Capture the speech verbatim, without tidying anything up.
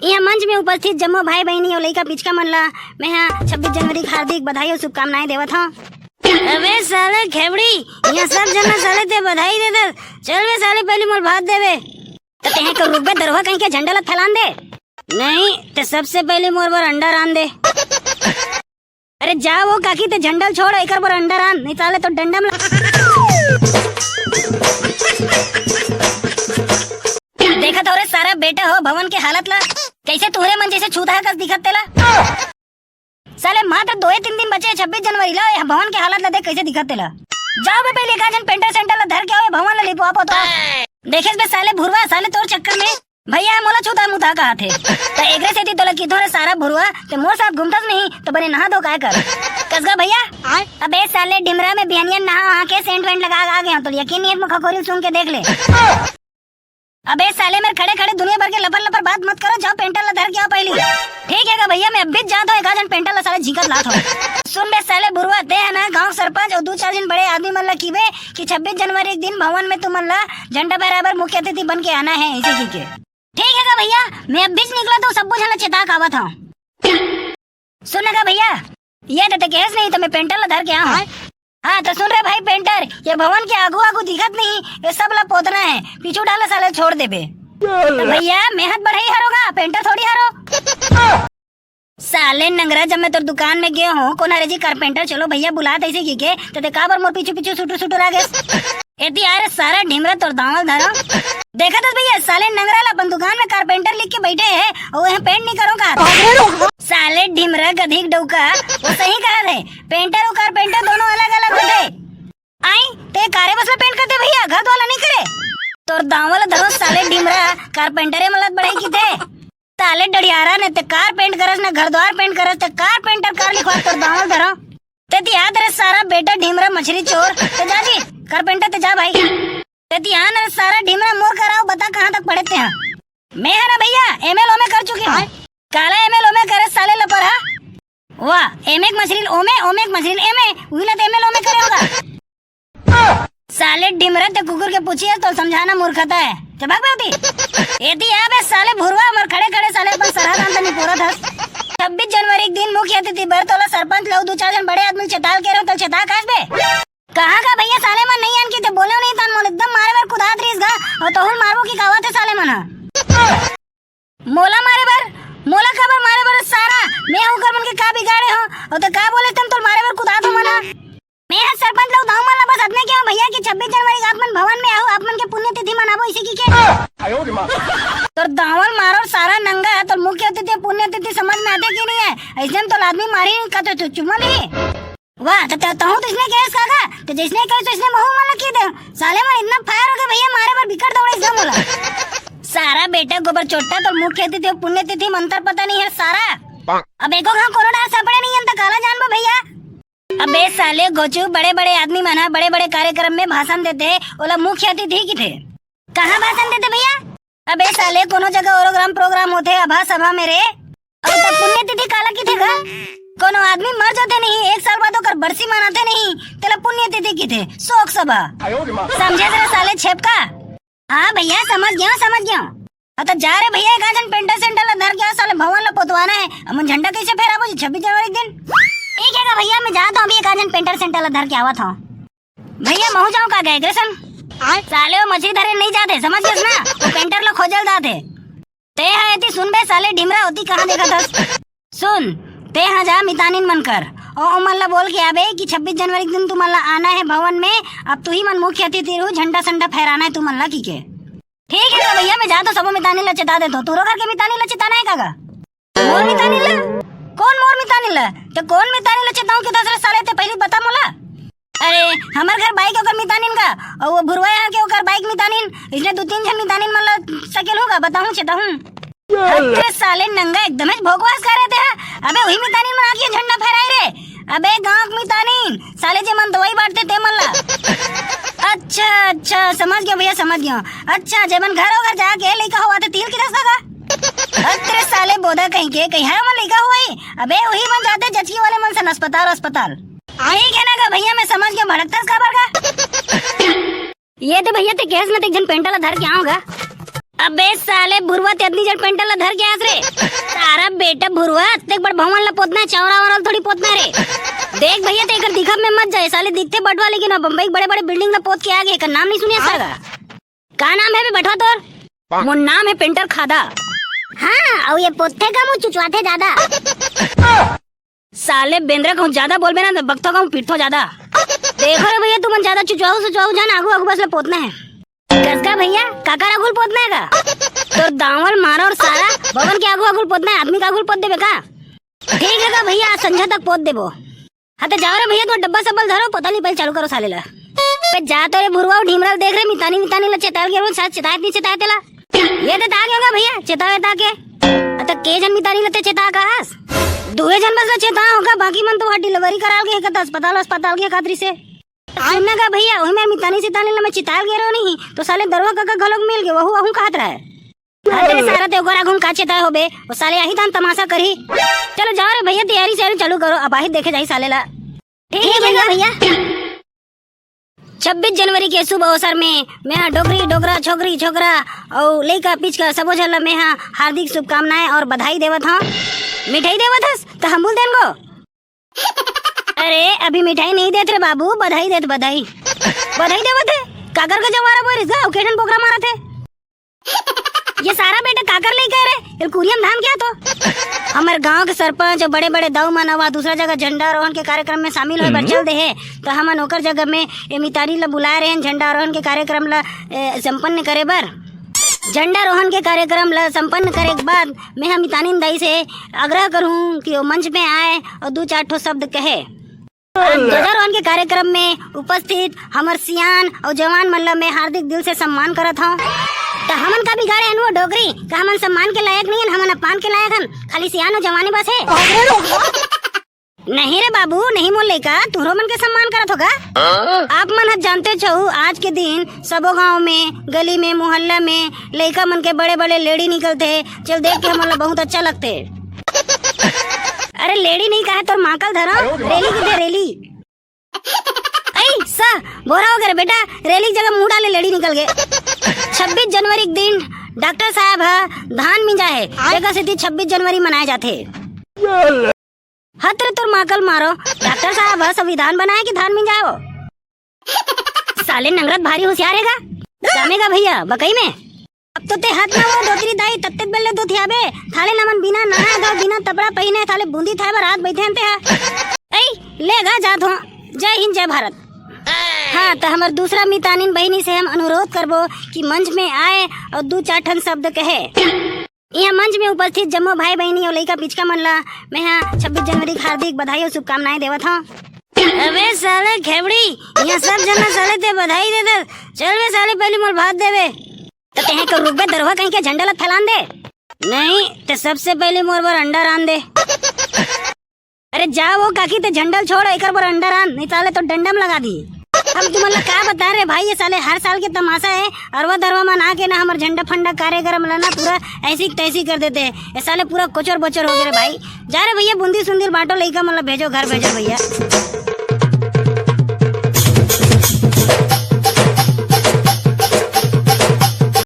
यहाँ मंच में उपस्थित जम्मो भाई बहिनी अउ लइका पिचका मन ला मैं हा छब्बीस जनवरी के हार्दिक बधाई अउ शुभकामनाएं देवत हूँ। अबे साले खेबड़ी, यहाँ सब जन ला साले ते बधाई दे दे। चल बे साले, पहले मोर भात दे बे। तो तेहे को रुक बे दरोहा कहीं के, झंडा ला फैलान दे। नहीं, ते सबसे पहले मोर बर अंडा रान दे। अरे जा वो काकी, ते झंडा ल छोड़, एकर बर अंडा रान, नहीं साले तो डंडा म ला-। देखत हो रे सारा बेटा हो भवन के हालत ला, कैसे तुहरे मन जैसे छूतहा कस दिखत तेला। साले मात्र दोए तीन दिन बचे हे छब्बीस जनवरी ला, ये भवन के हालत ला देख कैसे दिखत तेला। जाओ बे पहले एक आध झन पेंटर सेंटर ला धर के आओ, ये भवन ला लिपवा पोतवा। देखेस बे साले भुरवा, साले तोर चक्कर में भैया मोला छूता मुता कहा थे। त एकरे सेती तोला किथों रे सारा भुरवा, ते मोर साथ घूमतस नहीं त बने नहा धो काय कर। कसगा भैया। अबे साले ढिमरा में बिहनिया नहा वहा के सेंट वेंट लगा आ गया, तो यकीन नहीं है, मुखा खोरी सूंघ के देख ले। अबे साले मेरे खड़े खड़े दुनिया भर के लपर लपर बात मत करो, जाओ पेंटर ला धर के आओ पहली। ठीक है का भैया, मैं अभी जाता हूँ, एक आध झन पेंटर ला साले झींकत लात हूँ। सुन बे साले भुरवा, ते है ना गांव सरपंच और दो चार झन बड़े आदमी मन ला कीबे कि छब्बीस जनवरी के दिन भवन में तुमन ला झंडा फहराए बर मुख्य अतिथि बन के आना है, ऐसे की के। ठीक है का भैया, मैं अभी निकला तो सब झन ला चेता के आवत हूँ। सुन का भैया, ये तो ते कहेस नहीं तो मैं पेंटर ला धर के आऊँ। हाँ तो सुन रे भाई पेंटर, ये भवन के आगू आगू दिखत नहीं, ये सब ला पोतना है, पीछू डाला साले छोड़ देबे। तो भैया मैं हाथ बढ़ाई हरोगा, पेंटर थोड़ी हरो। साले नंगरा, जब मैं तोर दुकान में गए हूँ, कोन हरे जी कारपेंटर, चलो भैया बुलात ऐसे की के, तो ते काबर मोर पीछू पीछू सुटुर सुटुर आ गए। एती आ रे सारा ढिमरा तोर दावल धरो। देखा तो भैया, साले नंगरा ला अपन दुकान में कारपेंटर लिख के बैठे है और वह पेंट नहीं करो का। साले ढिमरा गधिक डौका, वो सही कहा है, पेंटर और कारपेंटर दोनों अलग अलग होते। आई, ते कारे बस में पेंट करते भैया, घर वाला नहीं करे। तोर दावल धरो साले ढिमरा, कारपेंटरे मलत बढ़ाई की थे। साले डढ़ियारा ने ते कार पेंट करस, ने घर द्वार पेंट करस, ते कारपेंटर कार लिखवा तोर दावल धरो। ते ती याद रे सारा बेटा ढिमरा मछली चोर, ते जा जी, कारपेंटर ते जा भाई। ते ती याद रे सारा ढिमरा मोर कराओ, बता कहाँ तक पढ़े ते हैं। मैं है ना भैया, एमएल ओमे कर चुकी हूँ। काला एमएल ओमे करे साले लपर हा। वाह, एमे एक मछली ओमे, ओमे एक मछली एमे, उही ला ते एमएल ओमे करे होगा। साले ढिमरा ते कुकुर के पूछिए तो समझाना मूर्खता है। ते भाग बे होती। एती आ बे साले भुरवा, मर खड़े खड़े साले अपन सरहद अंत नहीं पूरा था। छब्बीस जनवरी के दिन मुख्य अतिथि बर तोला सरपंच ला दो चार झन बड़े आदमी चेताल के रहो, तो चेता कास बे। कहाँ का भैया साले मन नहीं आन की ते बोले नहीं तन मोल एकदम मारे बर कुदात रहीस गा, और तोहुल मारबो की कावत है साले मन हा। मोला मारे बर, मोला काबर मारे बर सारा, मैं हूँ कर मन के का बिगाड़े हो, और तो का बोले तन तोल मारे बर कुदात हो मना। मैं हर सरपंच लोग दाऊ मन ला बस अतने के हूँ भैया कि छब्बीस जनवरी का आप मन भवन में आओ, आप मन के पुण्यतिथि मनाबो इसी की के। तोर दावल मारो सारा नंगा, तोर मुख्य अतिथि पुण्यतिथि समझ में आते कि नहीं है? ऐसे में तो आदमी मारी का तो चुम्मा ली। वाह, तो, तो, तहूँ तो इसने कहे काका, तो जिसने कहे तो इसने महू मन की दे। साले मन इतना फायर हो गए भैया, मारे बर बिकट दौड़े इसने बोला। सारा बेटा गोबर चोट्टा, तो मुख्य अतिथि पुण्यतिथि मंत्र पता नहीं है सारा। अब एको घाव कोनो डार सापड़े नहीं है, तो काला जानबो भैया। अबे साले गोचू, बड़े बड़े आदमी मन ह बड़े बड़े कार्यक्रम में भाषण देते, ओला मुख्य अतिथि किथे। कहाँ भाषण देते भैया? अबे साले, कोनो जगह ओरोग्राम प्रोग्राम होथे, अभा सभा में रे। अउ त पुण्यतिथि काला किथे गा? कोनो आदमी मर जाथे नहीं, एक साल बाद ओकर बरसी मनाथे नहीं, तेला पुण्यतिथि किथे, शोक सभा। समझे रे साले छेपका? हाँ भैया, समझ गया, समझ गया। हाँ त जा रे भैया, एक आजन पेंटर सेंटर ला धर के आ, साले भवन ला पोतवाना है। हमन झंडा कैसे फहराबो जी छब्बीस जनवरी के दिन? ठीक है गा भैया, मैं जात हूँ अभी, एक आजन पेंटर सेंटर ला धर के आवत हूँ। भैया, महू जाऊं का गए ग्रेसन? साले वो मछली धरे नहीं जाते, समझ गए ना? वो पेंटर ला खोजल जाते। ते हा एती सुन बे साले ढिमरा, होती कहाँ देखा था? सुन, ते हा जा मितानिन मन कर, ओ ओमन ला बोल के आबे कि छब्बीस जनवरी के दिन तुमन ला आना है भवन में। अब तू ही मन मुख्य अतिथि रहू, झंडा संडा फहराना है तुमन ला की के। ठीक है तो भैया, मैं जात हूँ, सबो मितानिन ला चेता देत हूँ। तोरो घर के मितानिन ला चेताना है कागा? मोर मितानिन ला? कौन मोर मितानिन ला? ते कौन मितानिन ला चेताऊं कि दस रे साले, ते पहली बता मोला। अरे, हमर घर बाइक ओकर मितानिन का, और वो भुरवा यहाँ के ओकर बाइक मितानिन, इसने दो तीन झन मितानिन मन ला सकेल होगा, बताऊं, चेताऊं। अरे साले नंगा एकदम भोकवास करे ते हा। अबे वही मितानिन मन आके झंडा फहराए रे। अबे गांव के मितानिन, साले जे मन दवाई बांटते ते मन ला। अच्छा, अच्छा, समझ गया भैया, समझ गया। अच्छा, जे मन घर घर जाके लइका होवा ते तिल की दस का? अरे साले बोदा कहीं के, कहीं है मन लइका होवा ही? अबे वही मन जाते जचकी वाले मन से अस्पताल, अस्पताल। ठीक है ना गा भैया, मैं समझ गया, भड़कता काबर का। ये तो भैया ते केस में ते एक झन पेंटा ला धर के आओगा। अबे साले भुरवा, ते अतनी झन पेंटा ला धर के आस रे। बेटा भुरवा, अतेक बड़ भवन ला पोतना हे, चौरा वाला थोड़ी पोतना हे रे। देख भैया, ते एकर दिखब में मत जाए, साले दिखथे बटवा, लेकिन अब बम्बई के बड़े-बड़े बिल्डिंग ला पोत के आ गे, एकर नाम नहीं सुनिया सागा। का नाम हे बे बटवा तोर? मोर नाम हे पेंटर खादा। हाँ, अउ ये पोतथे का मुँह चुचवाथे दादा। साले बेंदरा कहूँ ज्यादा बोलबे ना, तो बकथो कहूँ पीटथो ज्यादा। देखो रे भैया, तुमन ज्यादा चुचवाऊ सुचवाऊ जान, आगू आगू बस ले पोतना हे। कसका भैया, काकर आगू ल पोतना हे का? तोर दावल मारा अउ सारा भवन के आगू आगू ल पोतना हे, आदमी के आगू ल पोत देबे का? ठीक हे का भैया, आज संझा तक पोत देबो। हाँ तो जाओ रे भैया, तुम डब्बा सब्बल धरो, पोताली पहले चालू करो साले ला। बे जा तो रे भुरवा, ढीमरा ल देख रे, मितानी मितानी ला चेताल के, शायद चेताए नहीं चेताए तेला। ये तो ताके होगा भैया, चेतावे ताके। अत के झन मितानी लते चेता का हस? दुए झन बस ला चेता होगा, बाकी मन तो वहाँ डिलीवरी कराल के, एक अस्पताल, अस्पताल के खातिर से। सुनना का भैया, वही मेर मितानी सितानी ला मैं चेताल के रहो नहीं, तो साले दरुआ काका घलोक मिल गए, वहू, वहू कहत रहे। अरे सारा ते ओकर आगू म का चेताए होबे, वो साले यही तान तमाशा करही। चलो जाओ रे भैया, तैयारी सैयारी चालू करो, अब आही देखे जाही साले ला। ठीक हे भैया। छब्बीस जनवरी के शुभ अवसर में मैं डोकरी, डोकरा, छोकरी, छोकरा अउ लइका पिचका सबो झन ला मैं हा हार्दिक शुभकामनाएं अउ बधाई देवत हौं। मिठाई देवत हस त हम बोल देन गो। अरे अभी मिठाई नहीं देत रे बाबू, बधाई देत, बधाई। बधाई देवत हे, काकर के जवारा बोरिस गा, अउ के ठन बोकरा मारत हे। ये सारा बेटा काकर लइका हे रे? ये कुरियम धान क्या तो? हमर गांव के सरपंच अउ बड़े-बड़े दाऊ मन ह दूसरा जगह झंडारोहण के कार्यक्रम में शामिल होए बर चल दे हे, त हमन ओकर जगह में ए मितानी ल बुलाए रहेन झंडारोहण के कार्यक्रम ल, ए, संपन्न करे बर। झंडारोहण के कार्यक्रम ल संपन्न करे के बाद मैं ह मितानिन दाई से आग्रह करहूं कि वो मंच में आए अउ दू चार ठो शब्द कहे। ध्वजारोहण के कार्यक्रम में उपस्थित हमर सियान अउ जवान मन ल मैं हार्दिक दिल से सम्मान करत हौं। त हमन का बिगाड़े हन वो डोकरी? का हमन सम्मान के लायक नहीं हन? हमन अपमान के लायक हन? खाली सियान अउ जवान ही बस हे? नहीं रे बाबू, नहीं मोर लइका, तुहरो मन के सम्मान करत होगा। आप मन ह जानते छहु, आज के दिन सबो गांव में, गली में, मोहल्ला में लइका मन के बड़े-बड़े लेड़ी निकलथे। चल देख के हमन ला बहुत अच्छा लगथे। अरे लेड़ी नहीं कहे तोर माकल धरा, रेली की दे रेली। ऐ सा, बोरा हो गया रे बेटा, रेली की जगह मुंह डाले लेड़ी निकल गए। छब्बीस जनवरी के दिन डॉक्टर साहब ह धान मिंजा हे, जेकर सेती छब्बीस जनवरी मनाए जाथे। हत रे तोर माकल मारो, डॉक्टर साहब ह संविधान बनाए कि धान मिंजाए वो? साले नंगरत भारी होशियार हे गा। जामे गा भैया, बकई में। अब तो ते हत ना वो डोकरी दाई, तत्ते बेले तो थियाबे। थाले नमन बिना नहाए धोए, बिना तपड़ा पहिने, थाले बूंदी थाए बर हाथ बैठे हन ते हा। ऐ, ले गा जात हो। जय हिंद, जय भारत। हाँ, त हमर दूसरा मितानिन बहिनी से हम अनुरोध करबो कि मंच में आए अउ दू चार ठन शब्द कहे। इहाँ मंच में उपस्थित जम्मो भाई बहिनी अउ लइका पिचका मन ला मैं हा छब्बीस जनवरी के हार्दिक बधाई अउ शुभकामनाएं देवत हौं। अबे साले खेबड़ी, इहाँ सब झन ला साले ते बधाई दे दे। चल बे साले, पहली मोर भात दे बे। त तेहे को रुकबे दरोहा कहीं के, झंडा ला फैलान दे। नहीं, ते सबसे पहली मोर बर अंडा रान दे। अरे जा वो काकी, ते झंडा ल छोड़, एकर बर अंडा रान, नहीं साले तो डंडा म लगा दी। अब तुमन ला का बता रे भाई, ये साले हर साल के तमाशा हे, अरवा दरवा मन आके ना हमर झंडा फंडा कार्यक्रम ला ना पूरा ऐसी तैसी कर देते हैं। ये साले पूरा कोचर बोचर हो गए रे भाई। जा रे भैया, बूंदी सुंदी बांटो, लइका मन ला भेजो, घर भेजो भैया।